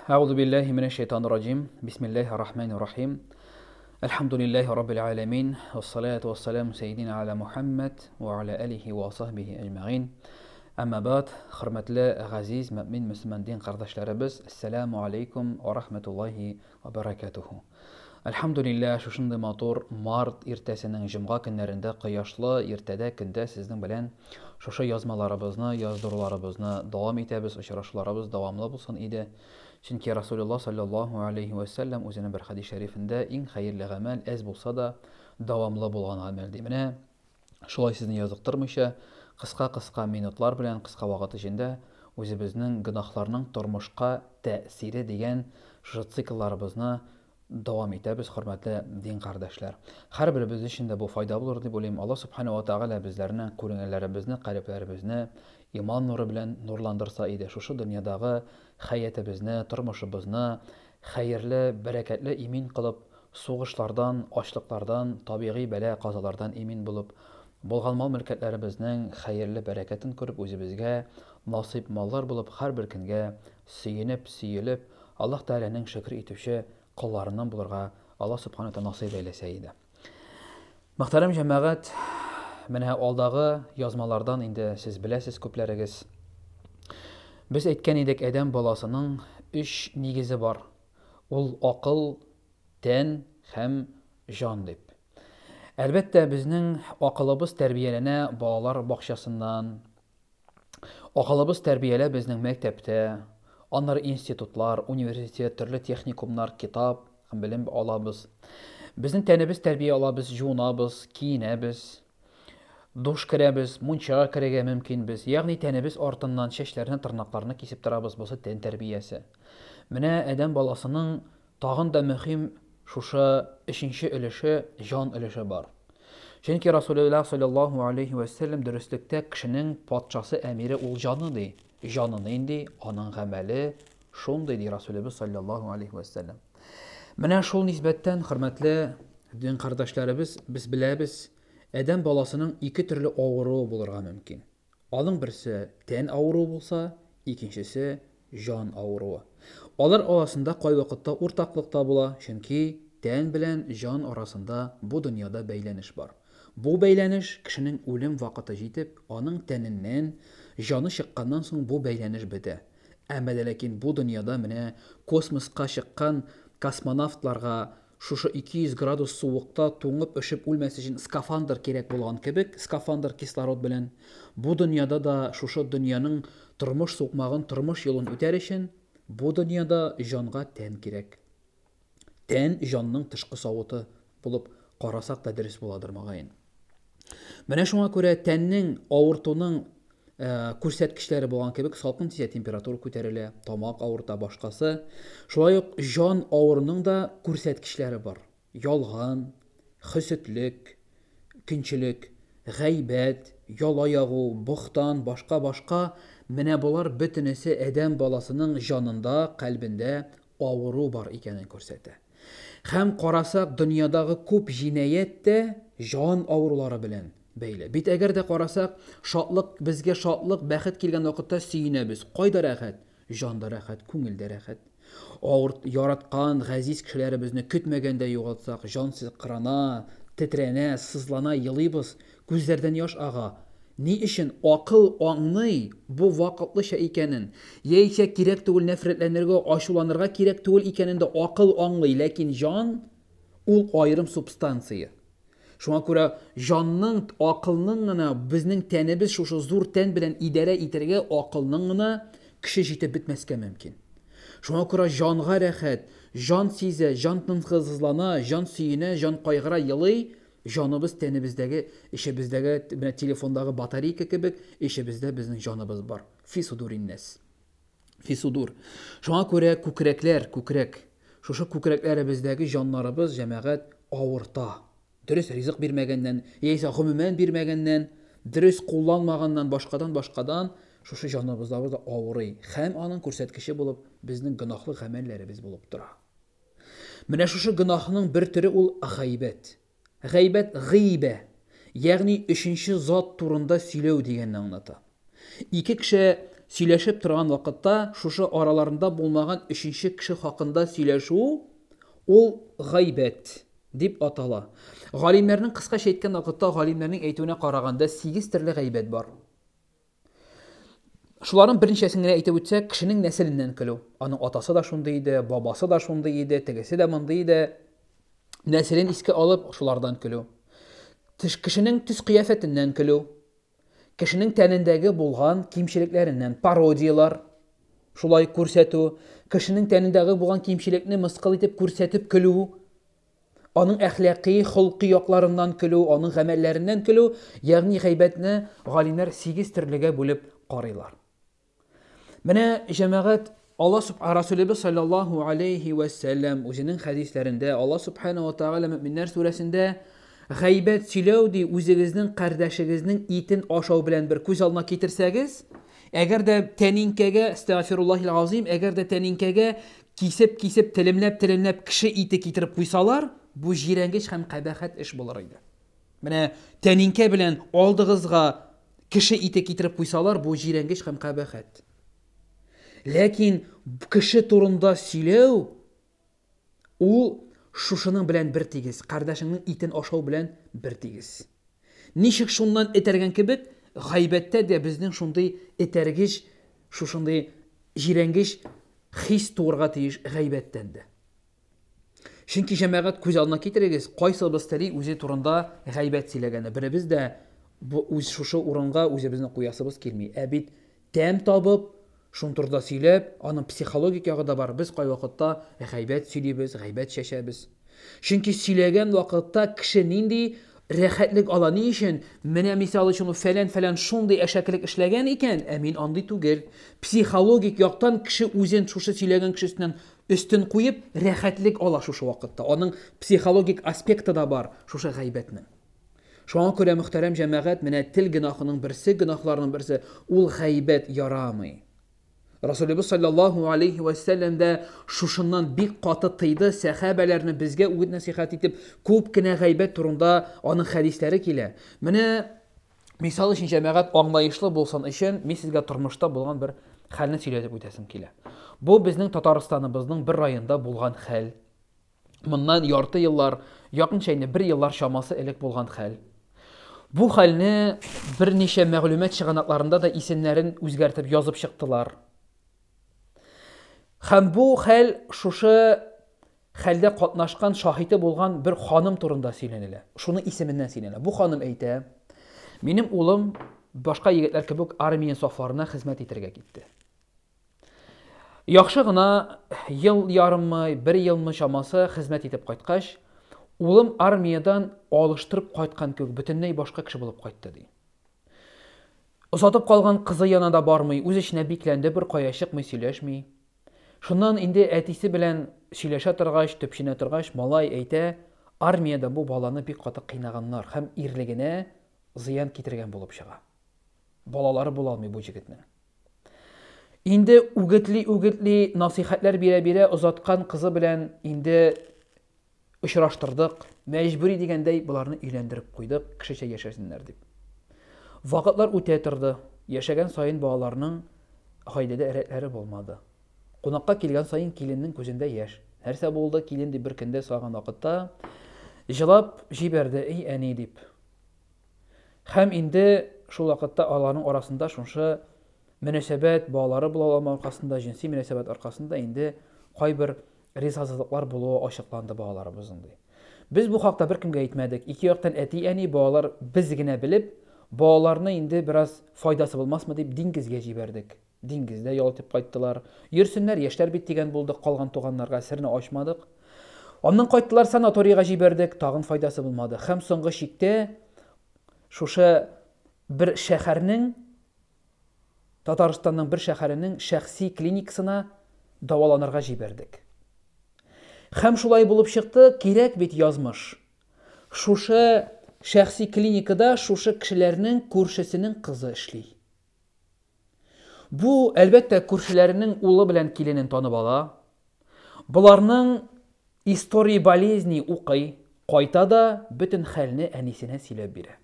Әгъузу биллаһи минәш шайтанир раҗим. Бисмиллаһир рахманир рахим. Әлхәмдүлиллаһи раббил аламин. Вассалату вассаламу сәйдина аля Мухаммад ва аля алихи ва сахбихи әҗмәгыйн. Әмма бад, хөрмәтле газиз мөмин мөселман дин кардәшләребез, ассаламу алейкум ва рахматуллаһи ва баракатуху. Әлхәмдүлилләһ, шушындый матур март иртәсенең җомга көннәрендә кояшлы иртәдә көндә сезнең белән шушы язмаларыбызны, яздыруларыбызны дәвам итәбез, очрашуларыбыз дәвамлы булсын иде. Чөнки Расулулла саллаллаһу алейһи вә сәлләм үзенең бер хәдис шәрифендә иң хәерле гамәл әз булса да дәвамлы булган гамәл ди. Менә шулай сезне языктырмыйча, кыска-кыска минутлар белән, кыска вакыт эчендә үзебезнең гөнаһларның тормышка тәэсире дигән шушы циклларыбызны дәвам итәбез, хөрмәтле дин кардәшләр. Һәрберебез өчен дә бу файда булыр дип уйлыйм. Алла Субхана ва Тәгалә безләрнең күңелләребезне, калебләребезне иман нуры белән нурландырса иде. Шушы дөньядагы хәятебезне, тормышыбызны хәерле, бәрәкәтле, имин кылып, сугышлардан, ачлыклардан, табигый бәла-казалардан имин булып, булган мал-мөлкәтләребезнең хәерле бәрәкәтен күреп, үзебезгә насыйп маллар булып, һәрбер көнгә сөенеп, сөелеп, Аллаһ Тәгаләнең шөкер итүче колларыннан булырга Аллаһ Субхана Тәгалә насыйп әйләсә иде. Мөхтәрәм җәмәгать, менә алдагы язмалардан инде сез беләсез күпләрегез. Без әйткән идек, адәм баласының өч нигезе бар. Ул акыл, тән һәм җан дип. Әлбәттә, безнең акылыбыз тәрбияләнә балалар бакчасыннан, Акылыбыз тәрбиялә безнең мәктәптә, аннары институтлар, университет, төрле техникумнар, китап һәм белем алабыз. Безнең тәнебез тәрбия ала, без жуынабыз, киенәбез, душ керәбез, мунчага керергә мөмкинбез. Ягъни тәнебез артыннан чәчләрне, тырнакларны кисеп торабыз, бусы тән тәрбиясе. Менә адәм баласының Тагын да мөһим шушы өченче өлеше, җан өлеше бар. Чөнки Расулуллаһ саллаллаһу алейһи вә сәлләм дөреслектә кешенең патшасы, әмире ул җаны ди. Җаны нинди, аның гамәле шундый ди Расулебез саллаллаһу алейһи вә сәлләм. Менә шул нисбәттән, хөрмәтле дин кардәшләребез, без беләбез, адәм баласының ике төрле авыруы булырга мөмкин. Аның берсе тән авыруы булса, икенчесе җан авыруы. Алар арасында кайвакытта уртаклык та була, чөнки тән белән җан арасында бу дөньяда бәйләнеш бар. Бу бәйләнеш кешенең үлем вакыты җитеп, аның тәненнән җаны чыкканнан соң бу бәйләнеш бетә. Әмма дә ләкин бу дөньяда менә космоска чыккан космонавтларга Шушы 200 градус суыкта туңып-өшеп үлмәс өчен скафандр кирәк булган кебек, скафандр кислород белән, бу дөньяда да шушы дөньяның тормыш сукмагын, тормыш юлын үтәр өчен, бу дөньяда җанга тән кирәк. Тән, җанның тышкы савыты булып карасак та дөрес буладыр, мөгаен. Менә шуңа күрә тәннең авыртуның күрсәткечләре булган кебек салкын тисә температура күтәрелә, тамак авырта, башкасы. Шулай ук җан авыруның да күрсәткечләре бар. Ялган, хөсетлек, көнчелек, гайбәт, яла ягу, бохтан, башка-башка. Менә болар бөтенесе адәм баласының җанында, кальбендә авыру бар икәнен күрсәтә. Һәм карасак, дөньядагы күп җинаять тә җан авырулары белән бәйле. Бит әгәр дә карасак, шатлык, безгә шатлык, бәхет килгән вакытта сөенәбез. Кайда рәхәт? Җанда рәхәт, күңелдә рәхәт. Авыр, яраткан, газиз кешеләребезне көтмәгәндә югалтсак, җан сыкрана, тетрәнә, сызлана, елыйбыз, күзләрдән яшь ага. Ни өчен акыл аңлый бу вакытлыча икәнен, яисә кирәк түгел нәфрәтләнергә, ачуланырга кирәк түгел икәнен дә акыл аңлый, ләкин җан ул аерым субстанция. Шуңа күрә җанның, акылның гына, безнең тәнебез шушы зур тән белән идарә итәргә акылның гына көче җитеп бетмәскә мөмкин. Шуңа күрә җанга рәхәт, җан сизә, җан тынсызлана, җан сөенә, җан кайгыра, елый, җаныбыз тәнебездәге, эчебездәге, менә телефондагы батарейка кебек, эчебездә безнең җаныбыз бар. Фи судуриннәс. Фи судур. Шуңа күрә күкрәкләр, күкрәк. Шушы күкрәкләребездәге җаннарыбыз, җәмәгать, авырта. Дөрес ризык бирмәгәннән, яисә гомумән бирмәгәннән, дөрес кулланмаганнан, башкадан-башкадан шушы җаныбыздагы да авырый. Һәм аның күрсәткече булып безнең гөнаһлы гамәлләребез булып тора. Менә шушы гөнаһның бер төре ул гайбәт. Гайбәт гыйбә, ягъни өченче зат турында сөйләү дигәнне аңлата. Ике кеше сөйләшеп торган вакытта шушы араларында булмаган өченче кеше хакында сөйләшү ул гайбәт дип атала. Галимнәрнең кыскача әйткән вакытта галимнәрнең әйтүенә караганда 8 төрле гайбәт бар. Шуларның берничәсен генә әйтеп үтсәк, кешенең нәселеннән көлү. Аның атасы да шундый иде, бабасы да шундый иде, тегесе дә мондый иде. Нәселен искә алып, шулардан көлү. Кешенең төс-кыяфәтеннән көлү. Кешенең тәнендәге булган кимчелекләреннән пародияләр шулай күрсәтү, кешенең тәнендәге булган кимчелекне мыскыл итеп күрсәтеп көлү, аның әхлакый, холкый якларыннан көлү, аның гамәлләреннән көлү, ягъни гайбәтне галимнәр сигез төрлегә бүлеп карыйлар. Менә җәмәгать Алла Расулебез саллаллаһу алейхи вә сәлләм үзенең хәдисләрендә Алла субхана ва тааля Мөминнәр сүрәсендә гайбәт сөйләү ди үзегезнең кардәшегезнең итен ашау белән бер күз алдына китерсәгез, әгәр дә тәнинкәгә, астагфируллаһил азим, әгәр дә тәнинкәгә кисеп-кисеп, телемләп-телемләп кеше ите китереп куйсалар, бу җирәнгеч һәм кабахәт эш булыр иде. Менә тәнинкә белән алдыгызга кеше ите китереп куйсалар, бу җирәнгеч һәм кабахәт. Ләкин кеше турында сөйләү ул шушының белән бер тигез, кардәшеңнең итен ашау белән бер тигез. Ничек шуннан этәргән кебек, гайбәттә дә безнең шундый этәргеч, шушындый җирәнгеч хис туырга тиеш гайбәттән дә. Чөнки җәмәгать күз алдына китерегез, кайсыбыз тели үзе турында гайбәт сөйләгәне. Беребез дә бу үз шушы урынга үзебезне куясыбыз килми. Ә бит тәм табып, шуның турында сөйләп, аның психологик ягы да бар. Без кайвакытта гайбәт сөйлибез, гайбәт чәчәбез. Чөнки сөйләгән вакытта кеше нинди рәхәтлек ала. Ни өчен? Менә мисал өчен ул фәлән-фәлән шундый әшәкелек эшләгән икән, ә мин андый түгел. Психологик яктан кеше үзен шушы сөйләгән кешесеннән өстен куеп, рәхәтлек ала шушы вакытта. Аның психологик аспекты да бар шушы гайбәтнең. Шуңа күрә, мөхтәрәм җәмәгать, менә тел гөнаһының берсе, гөнаһларның берсе, ул гайбәт ярамый. Расулебез саллаллаһу алейхи вә сәлләм дә шушыннан бик каты тыйды, сәхабәләрне безгә үгет-нәсихәт итеп, күп кенә гайбәт турында аның хәдисләре килә. Менә мисал өчен җәмәгать аңлаешлы булсын өчен мин сезгә тормышта булган бер хәлне сөйләтеп үтәсем килә. Бу безнең Татарстаныбызның бер районында булган хәл. Моннан ярты еллар, якынча инде бер еллар чамасы элек булган хәл. Бу хәлне берничә мәгълүмат чыганакларында да исемнәрен үзгәртеп язып чыктылар. Һәм бу хәл шушы хәлдә катнашкан шаһиты булган бер ханым турында сөйләнелә. Шуның исеменнән сөйләнә. Бу ханым әйтә, минем улым башка егетләр кебек армия сафларына хезмәт итәргә китте. Яхшы гына ел ярыммы, бер елмы чамасы хезмәт итеп кайткач, улым армиядән алыштырып кайткан кебек, бөтенләй башка кеше булып кайтты, ди. Озатып калган кызы янына да бармый, үз эченә бикләнде, бер кая чыкмый, сөйләшми. Шуннан инде әтисе белән сөйләшә торгач, төпченә торгач, малай әйтә, армиядә бу баланы бик каты кыйнаганнар һәм ирлегенә зыян китергән булып чыга. Балалары була алмый бу җегетнең. Инде үгетли-үгетли, насыйхәтләр бирә-бирә озаткан кызы белән инде очраштырдык. Мәҗбүри дигәндәй боларны өйләндереп куйдык, кешечә яшәсеннәр дип. Вакытлар үтә торды. Яшәгән саен балаларның гаиләдә рәтләре булмады. Кунакка килгән саен киленнең күзендә яшь. Нәрсә булды, килен дип бер көндә сораган вакытта, җылап җибәрде, эй әни дип. Һәм инде шул вакытта аларның арасында шушы мөнәсәбәт, балалары була алмау аркасында, җенси мөнәсәбәт аркасында инде кайбер ризасызлыклар булуы ачыкланды балаларыбызның ди. Без бу хакта беркемгә әйтмәдек. Ике яктан әти-әни, балалар без генә белеп, балаларны инде бераз файдасы булмасмы дип диңгезгә җибәрдек. Диңгездә ял итеп кайттылар. Йөрсеннәр, яшьләр бит дигән булдык, калган туганнарга серне ачмадык. Аннан кайттылар, санаторийга җибәрдек, тагын файдасы булмады. Һәм соңгы чиктә шушы бер шәһәрнең, Татарстанның бер шәһәренең шәхси клиникасына дәваланырга җибәрдек. Һәм шулай булып чыкты, кирәк бит язмыш. Шушы шәхси клиникада шушы кешеләрнең күршесенең кызы эшли. Бу, әлбәттә, күршеләренең улы белән киленен танып ала. Боларның истории болезни укый, кайта да бөтен хәлне әнисенә сөйләп бирә.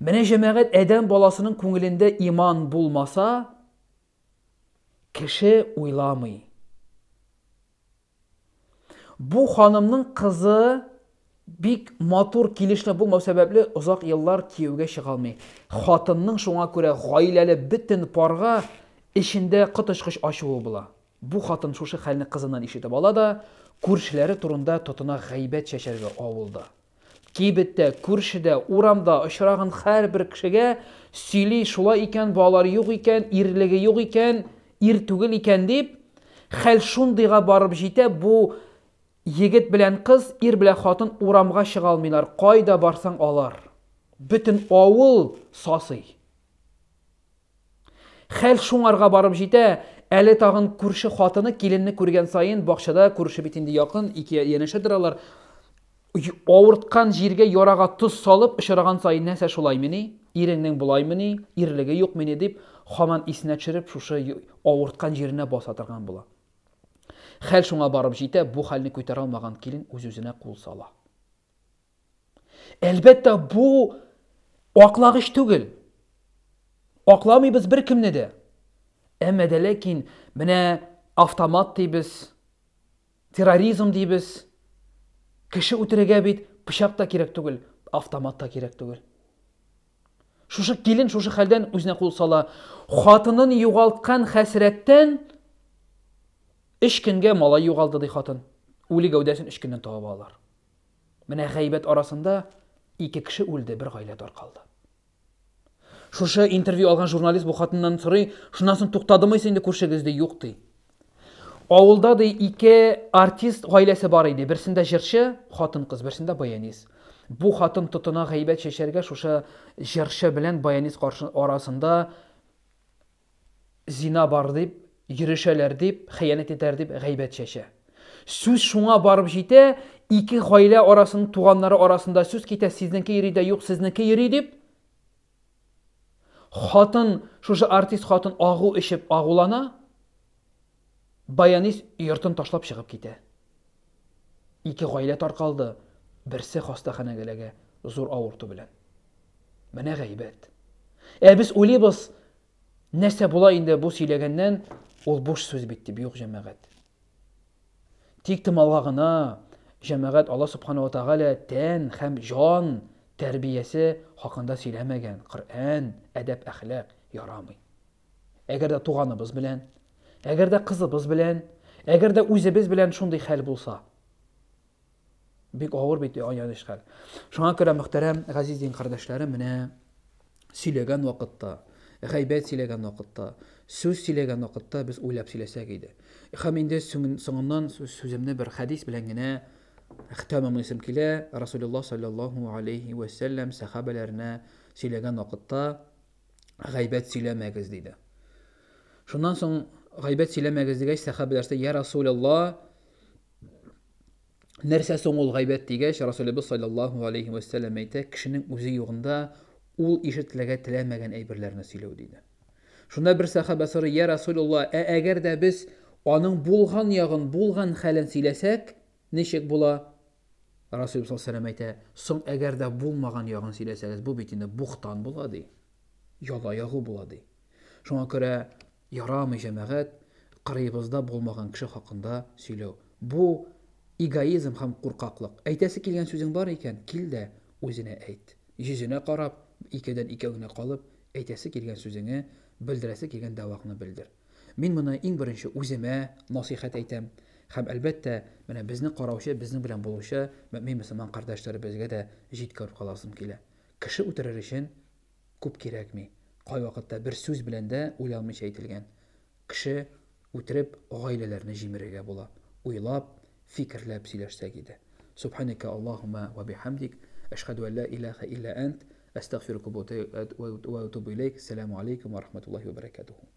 Менә җәмәгать адәм баласының күңелендә иман булмаса, кеше уйламый. Бу ханымның кызы бик матур килешле булмау сәбәпле озак еллар кияүгә чыга алмый. Хатынның шуңа күрә гаиләле бөтен парга эчендә коточкыч ачуы була. Бу хатын шушы хәлне кызыннан ишетеп ала да, күршеләре турында тотына гайбәт чәчәргә авылда. Кибеттә, күршедә, урамда очраган һәрбер кешегә сөйли, шулай икән, балалар юк икән, ирлеге юк икән, ир түгел икән дип, хәл шундыйга барып җитә, бу егет белән кыз, ир белән хатын урамга чыга алмыйлар, кайда барсаң алар. Бөтен авыл сасый. Хәл шуңарга барып җитә, әле тагын күрше хатыны киленне күргән саен, бакчада күрше бит инде якын, ике янәшә торалар. Авырткан җиргә ярага тоз салып очраган саен нәрсә шулаймыни? Иреңнең болаймыни? Ирлеге юкмыни дип, һаман исенә төшереп, шушы авырткан җиренә баса торган була. Хәл шуңа барып җитә, бу хәлне күтәрә алмаган килен үз-үзенә кул сала. Әлбәттә, бу аклагыч түгел. Акламыйбыз беркемне дә. Әмма дә ләкин менә автомат дибез, терроризм дибез. Кеше үтерергә бит пычак та кирәк түгел, автомат та кирәк түгел. Шушы килен шушы хәлдән үзенә кул сала. Хатынын югалткан хәсрәттән өч көнгә малай югалды ди хатын. Үле гәүдәсен өч көннән табып алалар. Менә гайбәт арасында ике кеше үлде, бер гаилә таркалды. Шушы интервью алган журналист бу хатыннан сорый, шуннан соң туктадымы инде күршегез ди, юк ди. Авылда ди ике артист гаиләсе бар иде. Берсендә җырчы, хатын-кыз, берсендә баянист. Бу хатын тотына гайбәт чәчәргә шушы җырчы белән баянист каршы арасында зина бар дип, йөрешәләр дип, хыянәт итәр дип гайбәт чәчә. Сүз шуңа барып җитә, ике гаилә арасының туганнары арасында сүз китә, сезнеке йөри дә юк, сезнеке йөри дип. Хатын, шушы артист хатын агу эчеп агулана, баянист йортын ташлап чыгып китә. Ике гаилә таркалды, берсе хастаханәгә эләгә зур авырту белән. Менә гайбәт. Ә без уйлыйбыз, нәрсә була инде бу сөйләгәннән, ул буш сүз бит дип, юк җәмәгать. Тик тымалга гына җәмәгать Алла субхана ва тәгалә тән һәм җан тәрбиясе хакында сөйләмәгән. Коръән, әдәп, әхлак ярамый. Әгәр дә туганыбыз белән, әгәр дә кызыбыз белән, әгәр дә үзебез белән шундый хәл булса, бик авыр бит аяныч хәл. Шуңа күрә, мөхтәрәм газиз дин кардәшләрем, менә сөйләгән вакытта, гайбәт сөйләгән вакытта, сүз сөйләгән вакытта без уйлап сөйләсәк иде. Һәм инде соңыннан сүземне бер хәдис белән генә тәмамлыйсым килә. Расулуллаһ саллаллаһу алейхи ва сәлләм сәхабәләренә сөйләгән вакытта гайбәт сөйләмәгез диде. Шуннан соң гайбәт сөйләмәгез дигәч, сәхабәләр, я Расулуллаһ, Нәрсә соң ул гайбәт дигәч, Расулебез саллаллаһу алейхи вә сәлләм әйтә, кешенең үзе югында ул ишетелергә теләмәгән әйберләрне сөйләү диде. Шунда бер сәхабә сорый, я Расулуллаһ, ә әгәр дә без аның булган ягын, булган хәлен сөйләсәк, ничек була? Расулебез саллаллаһу алейхи әйтә, соң әгәр дә булмаган ягын сөйләсәгез, бу бит инде бухтан була ди. Яла ягу була ди. Шуңа күрә Ярамый, җәмәгать, кырыебызда булмаган кеше хакында сөйләү. Бу, эгоизм һәм куркаклык. Әйтәсе килгән сүзең бар икән, кил дә, үзенә әйт. Йөзенә карап, икедән икәү генә калып, әйтәсе килгән сүзеңе, белдерәсе килгән дәваңны белдер. Мин моны иң беренче үземә насыйхәт әйтәм һәм, әлбәттә, менә безне караучы, безнең белән булучы мөэмин-мөселман кардәшләребезгә дә җиткереп каласым килә. Кеше үтерер өчен Күп кирәкми. Кайвакытта бер сүз белән дә уйланмыйча әйтелгән. Кеше үтереп гаиләләрне җимерергә була. Уйлап, фикерләп сөйләшсәк иде. Субханәкә Аллаһуммә вә бихәмдик, әшһәдү ән лә иләһә илля әнт, әстәгъфирука вә әтүбү иләйк. Сәламү алейкум вә рахматуллаһи вә бәрәкәтүһү.